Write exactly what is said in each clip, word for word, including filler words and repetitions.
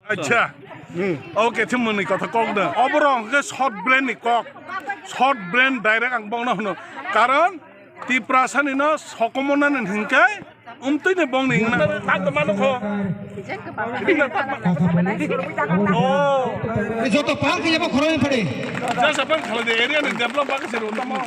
Acha. Hmm. Oke, thim mwnwi kotha kok da. Oborok hwnkhe short brain ni kok. Short brain direct ang bongno hwno. Karon Tiprasa ni no sokomona ni hwnkhe umtwi ni bong ni hwnkhe. Tang to mano kho. Oh. Joto pal khe jabo khoroi phade. Jasa pang khala de area ni develop ba khe se ro tamo.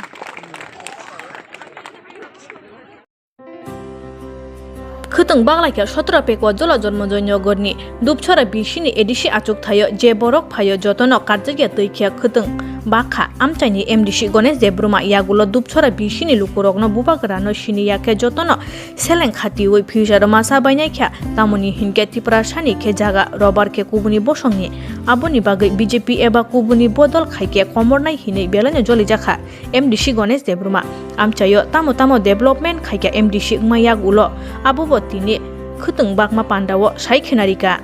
Khwtwng baglaikha sotro pekwa Jola Jonmojoy Nogorni Dupchora B C ni A D C achuk thaio, je borok phaio jotono karjakya twi khe khwtwng bakha. Amchaini M D C Ganesh Debbarma yagulo Dupchora B C ni lukurokno bubagrano sini yakhe jotono seleng khatiui future masa bainai kha, tamoni hinkhe Tiprasani khe jaga robar khe kubuni bosongni, aboni bagwi B J P eba kubuni bodol khaikhe komornai hinwi belaino jolijakha. M D C Ganesh Debbarma amchaio tamo tamo development khaikha M D C wngma yagulo, abobo tini khwtwng bakma pandao sai khenarikha.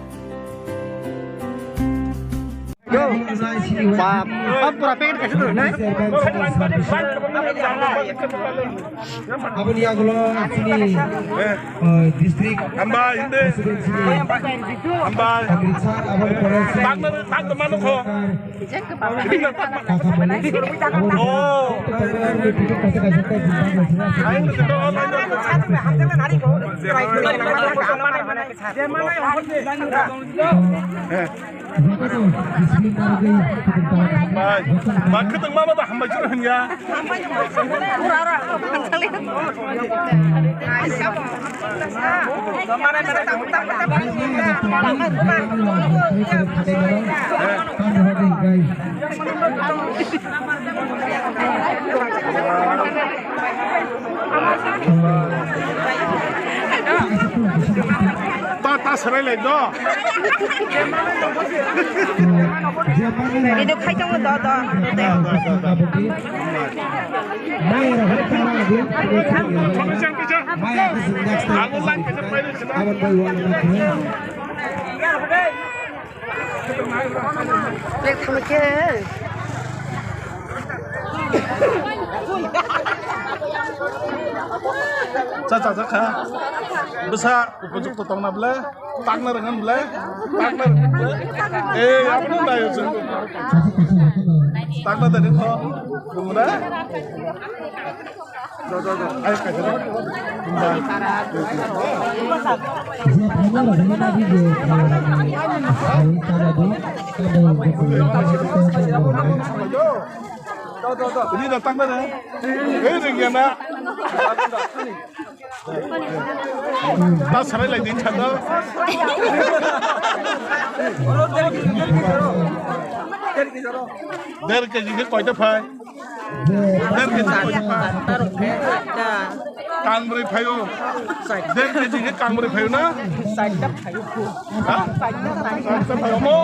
Bap, bap pura packet kaisa dulu, nai? Aboni yagulo chini, eh, district Hambai, hindi. President chini Hambai. Amritsar, aboni pore chini Tang na, tang na, mano ko. Bai, bai, khwtwng ma ba hambai chwng hwnya. Ta, ta, serai lai do. Video khai tongo do, do. Cha, cha, cha, kha. Bwsa. Upojukto tongna ble, takna rwngan ble, takna rwngan ble. Eh, aboni nayo chwng. Takna dani kho, bumra. Do, do, do. Ayo, kaisa do. Bumra. Do, do, do. Ini datang mana? Eh, ini dia nak. Ta sarai lai din chanda. Der keji khe koita phai? Der keji koita phai? Kanbrwi phaio. Der keji khe kanbrwi phaio na? Ha? Omo,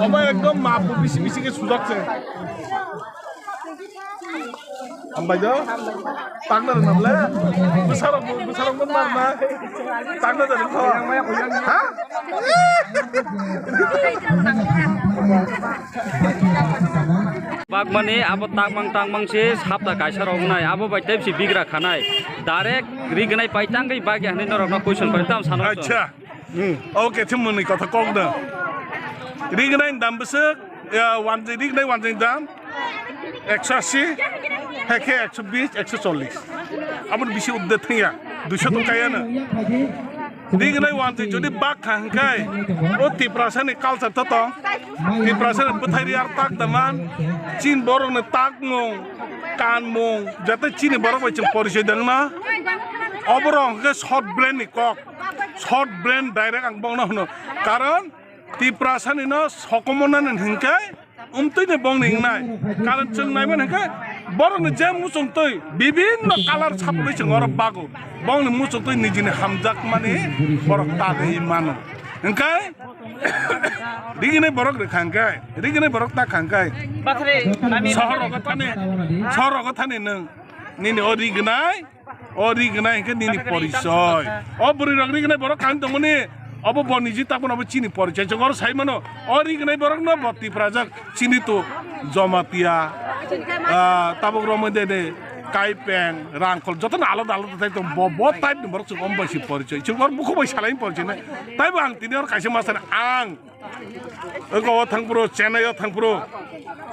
omo ekdom mapu bisi bisi khe sujak se. Hambai do. Tangna rwna ble. Bwsarok, bwsarok mon marna. Tangna da rwkho. Ha? Bagmani abo tangmang tangmang se sapta kaisa rok nai. Abo bai tei si bigra khanai. Direct rignai pai tangwi bagya hinwi norokno question pai tam sano. Acha. Hmm. Oke, thim mwnwi kotha kok da. Rignai dam bwswk, ya, wanjwi, rignai wanjwi dam ekso asi, hekhe ekso bis, ekso chollis. Aboni bisi udde thangya, duiso tong kaya na. Rignai wanjwi jodi bak kha hwnkhe, o Tiprasa ni culture to tong. Tiprasa ni bwthai riyar tak da man, chin borok ni tak mung, kan mung, jate chini borok bai chwng porichoi dang na. Oborok hwnkhe short brain ni kok. Short brain direct ang bongno hwno. Karon Tiprasa ni no sokomona ni hwnkhe umtwi ni bongni wngnai. Karon chwng naimani hwnkhe borok ni je muchung twi bibinno color sapului chwng oro bago. Bongni muchung twi nijini hamjakmani borok tagwi mano. Hwnkhe rignai borok rwkha hwnkhe, rignai borok takha hwnkhe. Sohor rogo thani, sohor rogo thani nwng nini o rignai. O rignai hwnkhe nini porichoi. O bwrwi rok rignai borok kang tongmani. Obo bo niji takmano obo chini porichoi. Chwng oro sai mano. O rignai borok no bo Tiprajak chini to Jomatia. Ah, tabuk romwi de de. Kaipeng, Rangkhol, jotono alada alada type tong, bo, bo type ni borok chwng om bai se porichoi. Chwng borok bukhuk bai salai porichoi na. Taibo ang tini oro kaisa ma sana, ang ego o thangphuru, Chennai o thangphuru,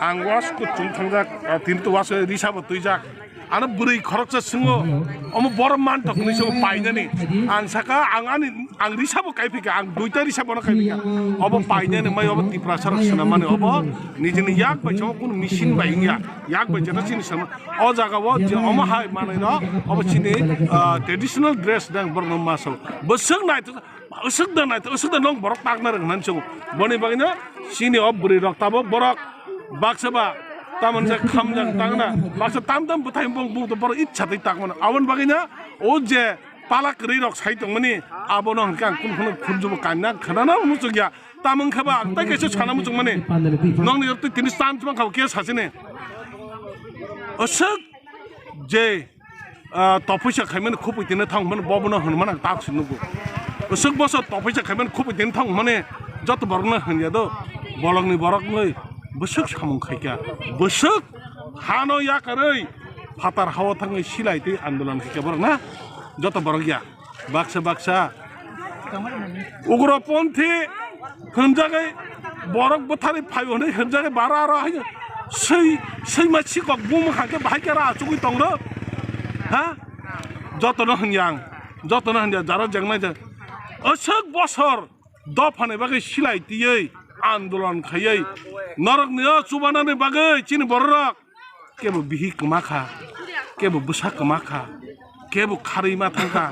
ang was kuchung thangjak, ah, tini to was risa bo twijak. Ano bwrwi khoroksa swngo, omo borok man tok hinwi swngo painani. Ang saka, ang ani, ang risa bo kaiphika, ang duita risa bono kaiphika. Obo painani mai, obo Tiprasa rok swnam mani, obo nijini yak bai chamo kunu machine bai wngya. Yak bai jeta chini sama. O jaga o je omo hai manwi no, obo chini, ah, traditional dress dang borok no maso. Bwswk nai to, bwswk da nai to, bwswk da nong borok tak na rwng nan chong. Boni bagwi no chini o bwrwi rok tabok borok baksa ba tamon je kham jang tang na. Baksa tam tam bwthai bong bung to borok itsa twi tak mano. Aboni bagwi no o je pala kwrwi rok sai tong mani abo no hwnkhe ang kun khunu khunju bo kaina khana na muchuk ya. Tamung khe ba, tei kaisa sana muchung mani. Nokni oro twi tini chance mankha, khe sachini. Aswk je, ah, tophuisa khaimani khupui tini thang mani, bobono hwnmani ang tak se nugo. Aswk bosor tophuisa khaimani khupui tini thang mani, joto borokno hwnya do. Bolongni boroknwi bwswk samung khaikha. Bwswk hano yakarwi phatar hao thangwi silai twi andolon khaikha borok na. Joto borok ya. Baksa baksa ugroponthi hwnjagwi borok bwtharwi phaio hwnwi hwnjagwi bara aro hai swi swima sikok bumung hangkhe bahai khe ra achugwi tongo ha. Jotono hwnyang, jotono hwnyang jara jengmai jang aswk bosor dophani bagwi silai twiwi andolon khaiwi norokni o chubanani bagwi chini bororok kebo bihi kwma kha, kebo bwsa kwma kha, kebo kharwi ma thang kha,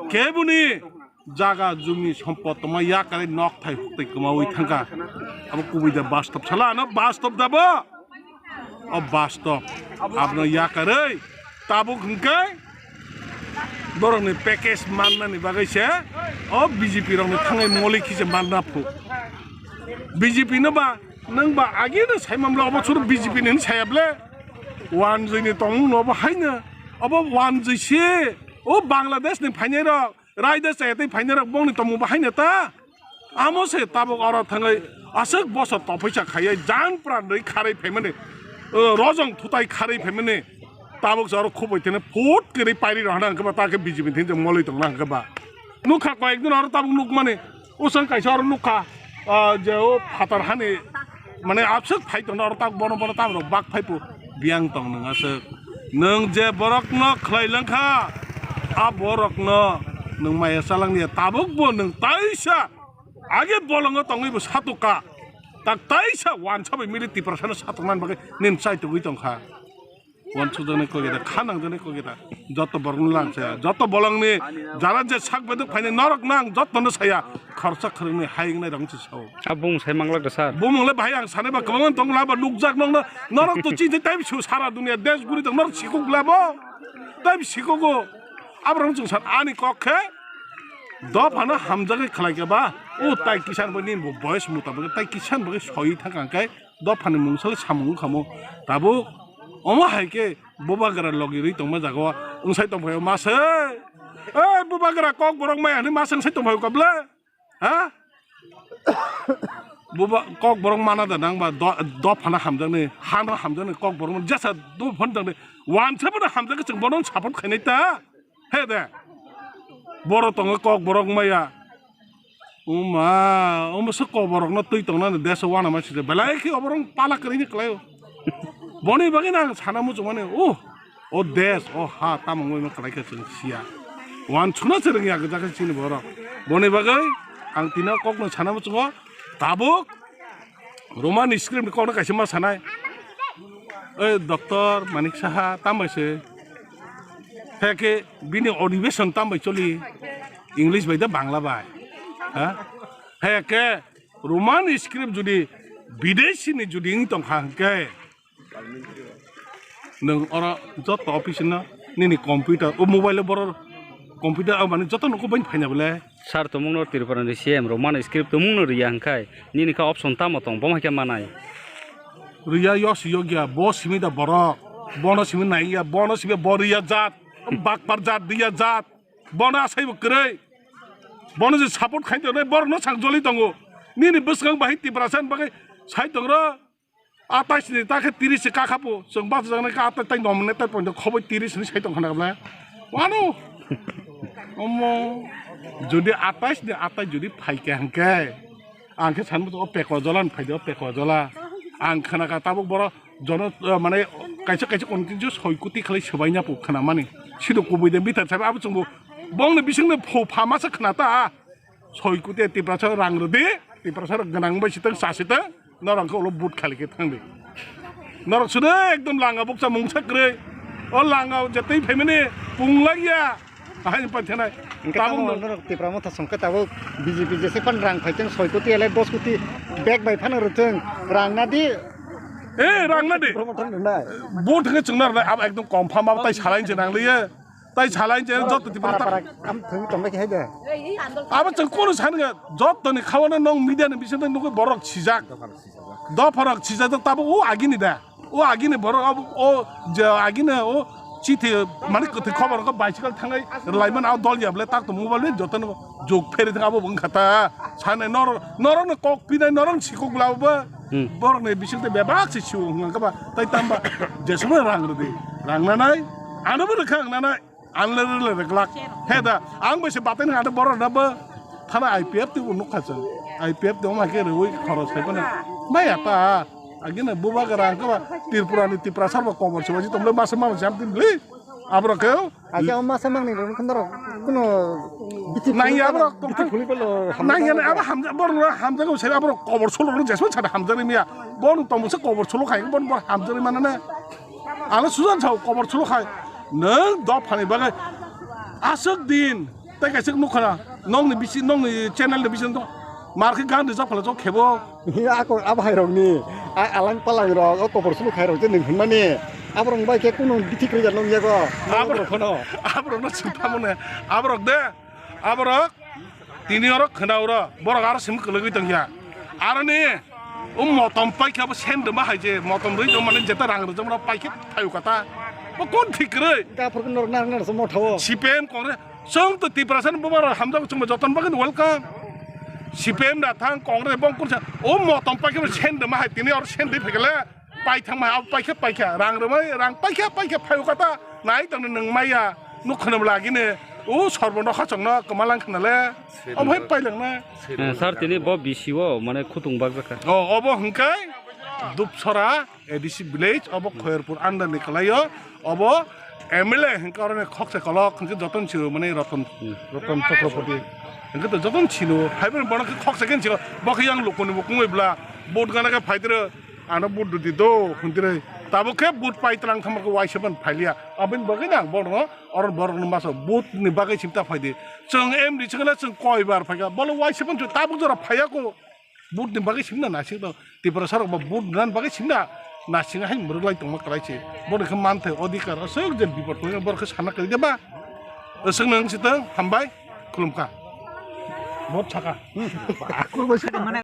keboni jaga jumi sompot tongma yakarwi nok thai huktwi kwmawi thang kha. Abo kubui da bastob sala ano bastob da bo? O bastob. Abono yakarwi tabuk hwnkhe borokni package mannani bagwi se o B J P rokni thangwi moli kisa manna phu. B J P no ba nwng ba agi no sai mamla obo churu B J P ni hwn saya ble. Wanjwi ni tongmung no obo haino obo wanjwi se o Bangladesh ni phainai rok raida chaya tei phainai rok bongni tongmung bo haino ta. Amo se tabuk oro thangwi aswk bosor tophaisa khaiwi jan pran rwi kharwi phaimani, o, rojong thutai kharwi phaimani. Tabuk se oro khubui tene phut kwrwi pairi rw hana hwnkhe ba ta khe B J P ni thing moli tongna hwnkhe ba. Nukha koyek din oro tabuk nukmani. Usang kaisa oro nukha, ah, je o phatar hani mane abswk phai tongna oro tak bono bono tam rok bak phai po biyang tong nang aswk. Nwng je borok no khlai lang kha, a borok no nwng maya chalang ya tabuk bo nwng taisa age bolongo tongwi bo satuk ka. Tak taisa wansa bai mili Tiprasa no satuk nani bagwi nini chai tugwi tong kha. Wansukjaknai kok eta, kha nangjaknai kok eta. Joto borokno lang saya. Joto bolongni jara je sak beduk phainai norokno ang jotono saya. Khoroksa khoroknwi hai wngnai rok se sao. A bumung sai manglak da sir. Bumung le bahai ang sanai ba kwbangma tong la ba nukjak nokno. Norok to chini tei su sara dunia desh guri tong norok sikuk la bo. Tei sikugo. Abraham chwng san ani kok khe dophano hamjagwi khlai khe ba. O tai kisan bo nini bo boyes mutabok tai kisan bo soi thang kha khe. Dophani mungsole samung wngkhamo. Tabuk omo hai khe bubagra logi rwi tongma jaga o wngsai tongphaio masa. Ei bubagra kok borok maya hinwi masa wngsai tongphaio kable? Ha? Buba kok borok mana da nang ba do-, dophano hamjaknai, hano hamjaknai kok borok jesa dophano tangni wansa bono hamjaknai chwng bono support khainai ta. He de. Boro tongo kok borok maya. Uma, uma se kok borok no twi tong nani desh o wana ma sijak. Belai khe oborok pala kwrwi ni kwlai o. Boni bagwi no ang sana muchung mani. Oh, o desh, o ha, tamo wngwi ma kwlai khe chwng siya. Wan chuna se rwngya gwja khe chini borok. Boni bagwi ang tino kok no sana muchungo. Tabuk Roman script ni kokno kaisa ma sanai. Oi, Doctor Manik Saha, tam bai se? He khe bini adhibeshon tam bai choli? English bai da Bangla bai? Ha? He khe Roman script jodi bideshi ni jodi wng tong kha hwnkhe, nwng oro joto office no nini computer, o mobile o borok computer o mani joto nokho bai phaina bole. Sir, tumungno Tripura ni C M Roman script tumungno riya hwnkhe, nini kha option tamo tong, bomo hai khe manai? Riya yo si yogya, bo simi da borok, bono simi naiya, bono simi bo riya jat, bakpar jat, riya jat, bono asai bo kwrwi, bono je support khai tongnai, borokno sang joli tongo, nini bwswkang bahai Tiprasa ni bagwi sai tongro. Atais ni ta khe tiris se kakhapo, chwng bachajak nai khe atais tai nom ne tai poito khoboi tiris ni sai tong khana bla. Wano. Omo. Jodi atais ni atais jodi phai khe hangkhe. Ang khe sanbo o pekwa jola ni phai de, o pekwa jola. Ang khana ka tabuk boro jono, eh, mane kaisa kaisa continue soi koti khalai swbai nya pu khana mani. Sido kubui de bithar sabe abo chwngbo bongni bisingni pho pha masa khna ta. Soi kuti Tiprasa rang rwdi, Tiprasa rok gwnang bai sitang sa sitang, norok khe ulo but khali khe thangdi. Norok sudo ekdom langa bukcha mungsa kwrwi. O langa jetwi phaimani punglaiya. Ahai pathenai. Hingke tabuk tamo no- norok Tipra Motha songkhe tabuk B J P jese phan rang phaiteng soi kuti elai dos kuti bag bai phano rwthwng rang nadi. Eh, rang nadi. Tipra Motha rwnai. But hwnkhe chwngna rwnai, abo ekdom confirm abo tai salaini se nangliya. Tai salai je joto Tipra para ta- para kam thung tong bai hai de. Abo chwng kono sani ga joto ni khawana nong media ni bising nugwi borok sijak. Dopharok sijak tabuk o agini da. O agini borok abo o je agini o chithi mani kwthwi khobor ko bicycle thangai laiman abo dol ya bole tak to mobile ni joto no jok pheri thang abo wng kha ta. Sani nor norok no kok pinai norok sikok labo ba. Hmm. Borok ni bising te bebak se siu hwnga kha ba tai tamba jesmo rang rwdi. Rang nanai ano bo rwkha ang nanai. Anle rwle rwglak. He da, ang bai se batai nang ade borok da bo. Thana I P F T bo nukha chwng. I P F T bo ma khe rwi khoros khai phano. Bai ata. Agina buba gara ang kaba Tripura ni Tiprasa bo kobor se waji tomle masa mama jam tin bli. Abro khe. Aja o masa mangni rw khon doro. Kuno biti nang ya abro khuli belo. Nang ya abo hamja bor hamja ko se abro kobor solo jesma chada hamja ri miya. Bon tomo se kobor solo khai bon bor hamja ri manane. Ano sujan sao kobor solo khai. Nwng dophani bagwi aswk din tei kaisa nukha nongni bisi nongni channel ni bisingo mar khe gan rijak phala jok khebo. Ako abo hai rokni a alang palang rok o kobor solo khai rok je nwng hwnmani aborok bai khe kunu bithi kwrwi jar nong yago. Aborok phano aborok no suthamone aborok de. Aborok tini oro khwna oro borok aro simi kwlwgwi tongya. Aroni o motom paikha bo sen rwma hai je motom rwi tong mani jeta rang rwjak mano paikhe phaio kata. Bo kon thik kwrwi. Gaphur nor nar nar se motha o. C P M Congress chwng to Tiprasa ni buma rok hamjak chwng joton bagwi welcome. C P M da thang Congress bong kursa o motom paikhe bo sen rwma hai tini oro sen rwi phikle. Paithang mai abo paikha paikha rang rwmai rang paikha paikha phaio kata nai tongni nwng maya nuk khwnam lagini o sorbo nokha chongno kwmalang khwnale obo hai pailangna. Eh, sir, tini bo B C O mane khutung bakjakha. O obo hwnkhe Dupsora A D C village obo Khoyerpur under ni kwlaio obo M L A hwnkhe oroni khokse kolok hwnkhe joton siro mane Roton Roton Chakraborty hwnkhe to joton sino haibo bono khe khokse khe sino bo khe yang lukuni bo kungwi bla vote gana khe phaidro. Ano but rwdi do hwntirwi tabuk khe but pai twlang thangma khe waisa ban phailiya aboni bagwi nang borokno oro borokno masa but ni bagwi chimta phaidi chwng M D chwngla chwng koi bar phaikha bolo waisa ban tabuk jora phaiya ko but ni bagwi simna nasing to Tiprasa rok ba but nan bagwi simna nasing hai mwrwk lai tongma kwlai se boni khe manthai odhikar aswk je bipot khlai borok khe sana kwrwi de ba aswk nang sitang hambai khulumkha bot saka. Mane